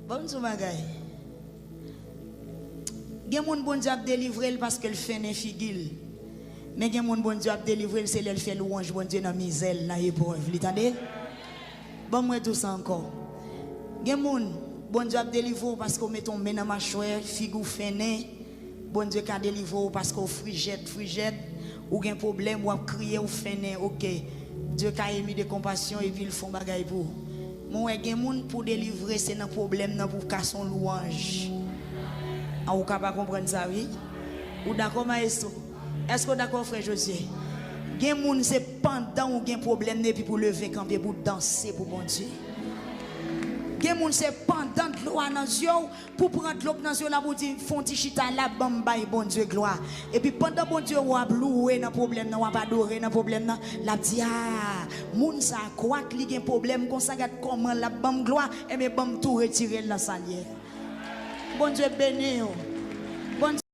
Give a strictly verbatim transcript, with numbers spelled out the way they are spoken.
Ban m di w bagay. Gen moun Bondye ap delivre l paske l fennen figi l. Men gen moun Bondye ap delivre l se lè l fè lwanj Bondye nan mizè l, nan eprèv li, tande? Ban m redi w sa ankò. Gen moun Bondye ap delivre w paske w mete yon men nan machwè, figi w fennen. Bondye ka delivre w paske w frijèt, frijèt, ou gen pwoblèm, w ap kriye, w fennen, oke. Dye ka emi de konpasyon epi l fè yon bagay pou ou. Mwen wè gen moun pou delivre se nan pwoblèm nan pou w kase yon lwanj. A, ou ka pa konprann sa, wi. Ou dakò, mayestwo? Èske w dakò, frè Josye? Gen moun se pandan ou gen pwoblèm nan epi pou w leve kanpe pou w danse pou Bondye. Gen moun se pandan dlo a nan zye w, pou pran dlo k nan zye w la pou w di, fè yon ti chita la, ban m bay Bondye glwa. Epi pandan Bondye wè w ap louwe nan pwoblèm nan, w ap adore nan pwoblèm nan, l ap di, a, moun sa a, kwak li gen pwoblèm konsa, gad kòman l ap ban m glwa, enben ban m tou retire l nan sa l ye. Bondye beni w. Bondye